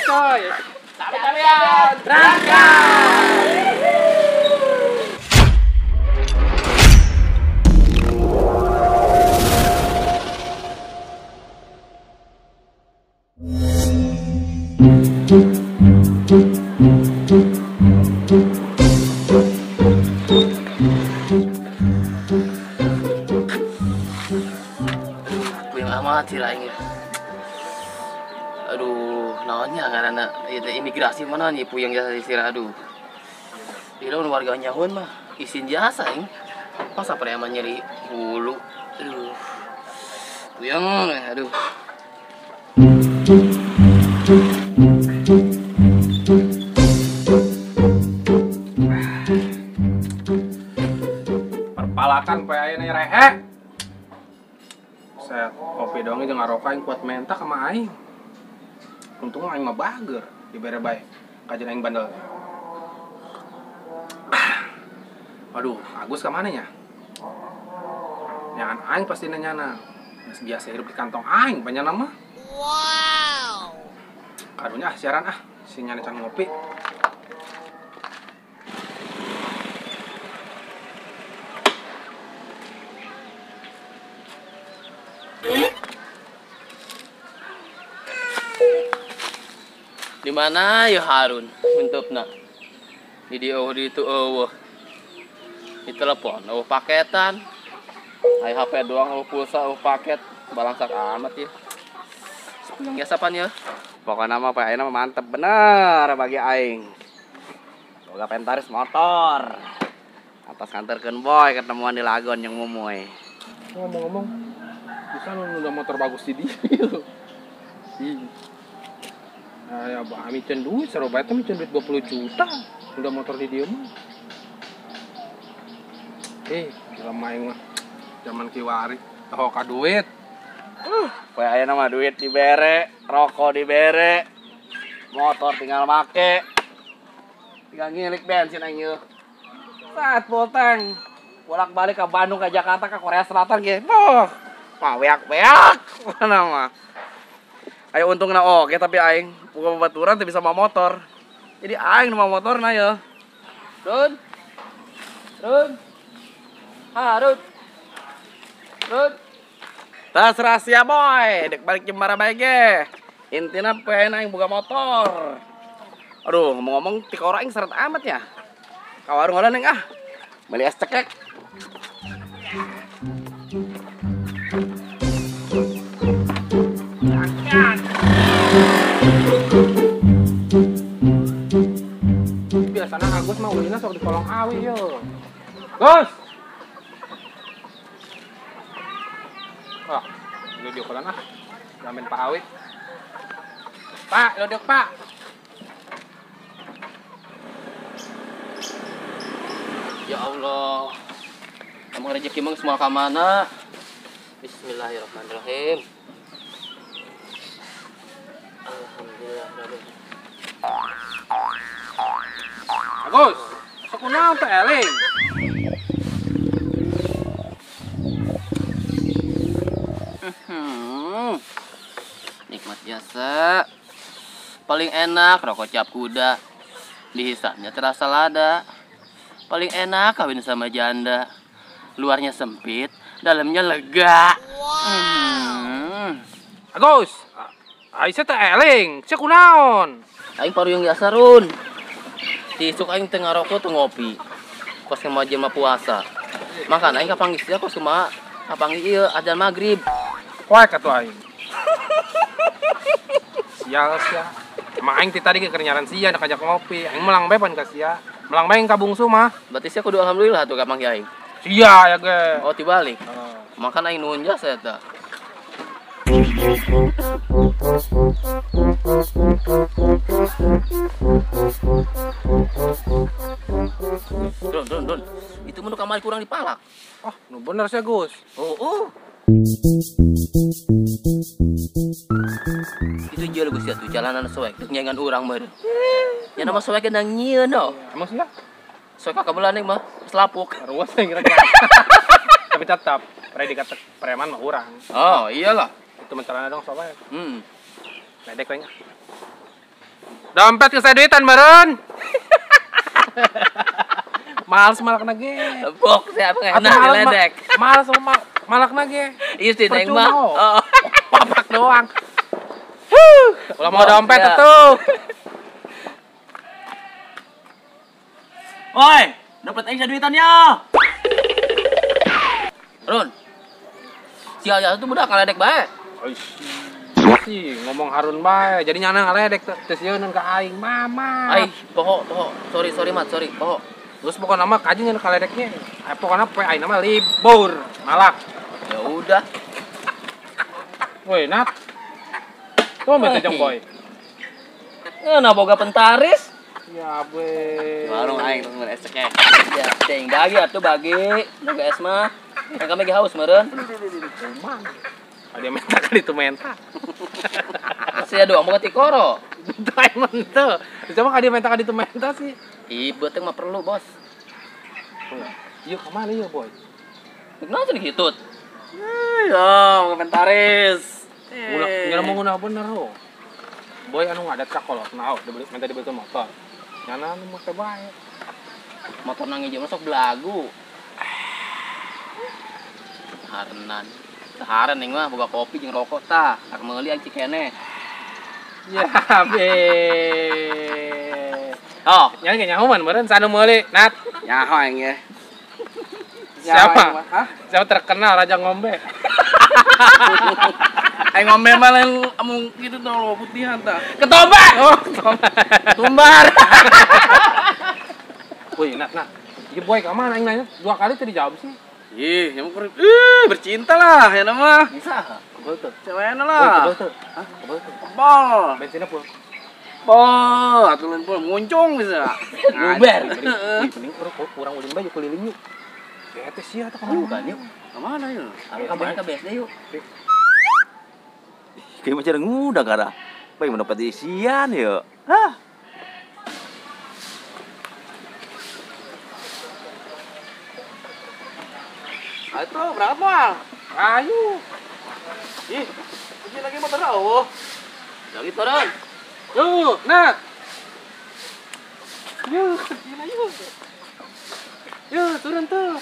coy. Tabe-tabean. Berangkat. Puyeng amat sih lah ini. Aduh, naonnya karena imigrasi mana nih puyeng jasa sih aduh. Bila warga nyahun mah izin jasa ini. Masa preman nyeri bulu. Aduh. Puyeng, aduh. Perpalakan poe ayeuna rehe. Set kopi doang jeung ngarokok aing kuat menta sama aing. Untung aing mah bager dibere bae kajian aing bandel. Aduh, Agus ka mana nya? Nyangan aing pasti nanyana. Geus biasa hidup di kantong aing banyana mah. Wow. Karunya siaran ah, si nyana can ngopi. Di mana ya Harun untukna? Di dia di itu eueuh. Di telepon eueuh paketan. Ai HP doang eueuh pulsa eueuh paket, balangsak amat ya. Sepuyeng biasa pan ya. Pokoknya mah poe ayeuna mah mantep bener bagi aing. Boga pentaris motor. Atas nganterkeun boy ketemuan di Lagon yang mumuy. Ngomong-ngomong, bisa nunda motor bagus di dia. Ih. Nah, ya micen duit, Surabaya tuh micen duit 20 juta. Udah motor di dia mah. Gila main mah. Zaman kiwari, tahu ka duit. Poe ayeuna mah duit dibere, rokok dibere, motor tinggal make. Tinggal ngilik bensin aing yeuh. Saat full tank. Bolak-balik ke Bandung, ke Jakarta, ke Korea Selatan ge. Boh, paweak-weak mana mah. Ayo untungna oke tapi aing buka babaturan teu bisa mawa motor. Jadi aing nu mawa motorna yeuh. Run. Run. Harun. Run. Tas rahasia boy, dek balik Jemara bae ge. Intina poe ayeuna aing boga motor. Aduh, ngomong-ngomong tikora aing seret amat ya. Ka warung heula neng ah. Beli es cekek. Biasanya Agus mah ulina sok di kolong awi yo. Gus. Wah, lu di kolan ah. Jamin Pak Awi. Pak, lodok Pak. Ya Allah. Emang rezeki mah semua ka mana? Bismillahirrahmanirrahim. Alhamdulillah. Agus, sok kunaon teh eling? Nikmat biasa. Paling enak rokok cap kuda. Dihisapnya terasa lada. Paling enak kawin sama janda. Luarnya sempit, dalamnya lega. Wow. Agus, Aisyah teh eling, sia kunaon? Aing paruyung biasa run. Tisuk aing teu ngarokok teu ngopi. Kos kumaha jelema puasa. Makan aing kapanggih sia kos kumaha kapanggih ieu azan magrib. Poek atuh aing. Sial sia. Emang aing ti tadi keur nyaran sia dak ajak ngopi. Aing melang bae pan ka sia. Melang bae ka bungsu mah. Berarti sia kudu alhamdulillah tuh kapanggih aing. Sia ya ge. Oh tibalik. Makan aing nuhun jasa eta. Run, run, run. Itu menu kamari kurang dipalak. Oh, nu bener sih Gus. Oh, oh. Itu jauh Gus ya tuh jalanan soek, dek nyengan urang meureun. Nya nama soek nang nyieun no. Emang sih ya? Soek ka kabelah mah selapuk. Ruas yang kira-kira. Tapi tetap predikat preman mah urang. Oh, iyalah. Itu mencelana dong soalnya. Ledek we. Dompet ke saya duitan meureun. Males malakna ge. Bok siapa enak diledek. Males malakna ge. Iya sih neng mah. Oh. Papak doang. Huh, ulah mau dompet tuh. Woi, dapat aing duitannya. Run. Sial ya itu budak ngaledek bae. Sih ngomong Harun bae, jadi nyana ngaledek teh sieun ka aing mama. Ai, poho. Sorry Mat, sorry, poho. Terus pokoknya mah kaji nyana kaledeknya. Pokoknya poe aing mah libur, malak. Ya udah. Woi, Nat. Tuh mah teh boy. Ngeunah boga pentaris. Ya be. Warung aing tong es cekek. Ya, ceng bagi atuh bagi. Boga es mah. Kan kami ge haus meureun. Kumaha? Ada menta kali itu menta. Sia doang boga tikoro. Itu aing mah henteu. Coba ka dia menta ka ditu menta sih. Ih, beuteung mah perlu, Bos. Ieu ka mana ieu, Boy? Kunaon cenah hitut? Ya, boga pentaris. Ulah, nyana mau ngunah bener ho. Boy anu ngadat ka kolot nah, dibeli minta dibelikan motor. Nyana anu make bae. Motor nang ieu sok belagu. Harenan. Haren ning mah boga kopi jeung rokok tah, ak meuli aing cikene. Ya be. Oh, nyana ge nyaho meureun sanu meuli, Nat. Nyaho aing ye. Siapa? Hah? Siapa terkenal raja ngombe? Aing ngombe mah lain amung kitu tah lo putihan tah. Ketombe. Oh, ketombe. Tumbar. Woi, Nat. Ieu boy ka mana aing nanya 2 kali teu dijawab sih. Ih, yang kurang bercinta lah ya nama. Bisa. Kebel tuh. Ceweknya lah. Kebel tuh. Hah? Kebel tuh. Kebel. Bensinnya full. Pol, atuh lain pol muncung bisa. Luber. Wih, mending urang ulin bae keliling yuk. Bete sih atau kemana? Bukan yuk. Kemana yuk? Kemana ke BSD yuk. Kayak macam ngudah gara. Baik mendapat isian yuk. Hah? Ayo berangkat mal. Ayo. Ih, kunci lagi motor oh. Lagi turun. Yuk, Nat. Yuk, gila yuk. Yuk, turun tuh.